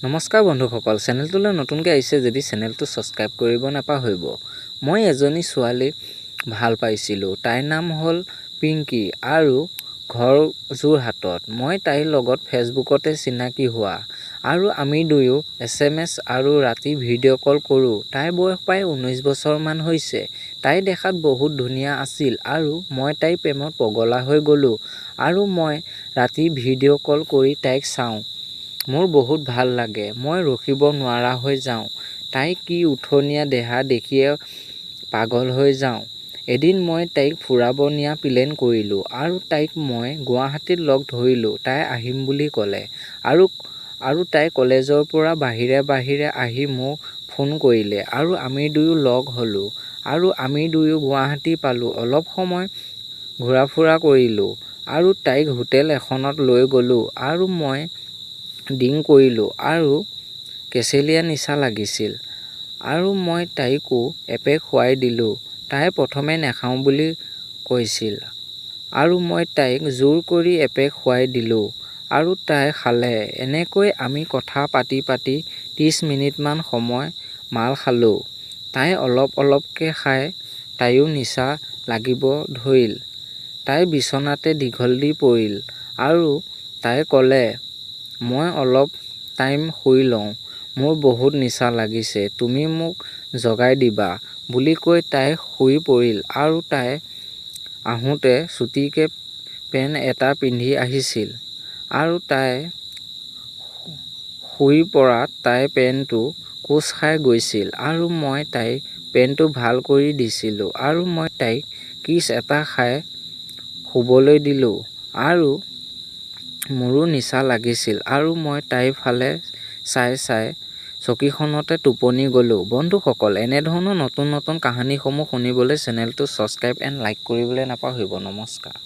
নমস্কাৰ বন্ধুসকল, চেনেলটোলৈ নতুনকৈ আহিছে যদি চেনেলটো ছাবস্ক্ৰাইব কৰিব নাপাহৰিব। মই এজনী ছোৱালী ভাল পাইছিলোঁ। তাইৰ নাম হ'ল পিংকী আৰু ঘৰ যোৰহাটত। মই তাইৰ লগত ফেচবুকতে চিনাকি হোৱা আৰু আমি দুয়ো SMS আৰু ৰাতি ভিডিঅ' কল কৰোঁ। তাইৰ বয়স প্ৰায় 19 বছৰমান হৈছে। তাই দেখাত বহুত ধুনীয়া আছিল আৰু মই তাইৰ প্ৰেমত পগলা হৈ গ'লোঁ আৰু মই ৰাতি ভিডিঅ' কল কৰি তাইক চাওঁ, মোৰ বহুত ভাল লাগে, মই ৰখিব নোৱাৰা হৈ যাওঁ। তাইৰ কি উঠনীয়া দেহা, দেখিয়ে পাগল হৈ যাওঁ। এদিন মই তাইক ফুৰাব নিয়া প্লেন কৰিলোঁ আৰু তাইক মই গুৱাহাটীত লগ ধৰিলোঁ। তাই আহিম বুলি ক'লে আৰু তাই কলেজৰ পৰা বাহিৰে বাহিৰে আহি মোক ফোন কৰিলে আৰু আমি দুয়ো লগ হ'লোঁ আৰু আমি দুয়ো গুৱাহাটী পালোঁ, অলপ সময় ঘূৰা-ফুৰা কৰিলোঁ আৰু তাইক হোটেল এখনত লৈ গ'লোঁ আৰু মই ড্ৰিংক কৰিলোঁ আৰু কেঁচেলীয়া নিচা লাগিছিল আৰু মই তাইকো এপেগ খুৱাই দিলোঁ। তাই প্ৰথমে নাখাওঁ বুলি কৈছিল আৰু মই তাইক জোৰ কৰি এপেগ খুৱাই দিলোঁ আৰু তাই খালে। এনেকৈ আমি কথা পাতি পাতি 30 মিনিটমান সময় মাল খালোঁ। তাই অলপ অলপকৈ খাই তাইৰো নিচা লাগিব ধৰিল। তাই বিচনাতে দীঘল দি পৰিল আৰু তাই ক'লে, মই অলপ টাইম শুই লওঁ, মোৰ বহুত নিচা লাগিছে, তুমি মোক জগাই দিবা বুলি কৈ তাই শুই পৰিল আৰু তাই আহোঁতে চুটিকৈ পেণ্ট এটা পিন্ধি আহিছিল আৰু তাই শুই পৰাত তাইৰ পেণ্টটো কোঁচ খাই গৈছিল আৰু মই তাইৰ পেণ্টটো ভাল কৰি দিছিলোঁ আৰু মই তাইক কিছ এটা খাই শুবলৈ দিলোঁ আৰু মোৰো নিচা লাগিছিল আৰু মই তাইৰ ফালে চাই চাই চকীখনতে টোপনি গ'লোঁ। বন্ধুসকল, এনেধৰণৰ নতুন নতুন কাহিনীসমূহ শুনিবলৈ চেনেলটো ছাবস্ক্ৰাইব এণ্ড লাইক কৰিবলৈ নাপাহৰিব। নমস্কাৰ।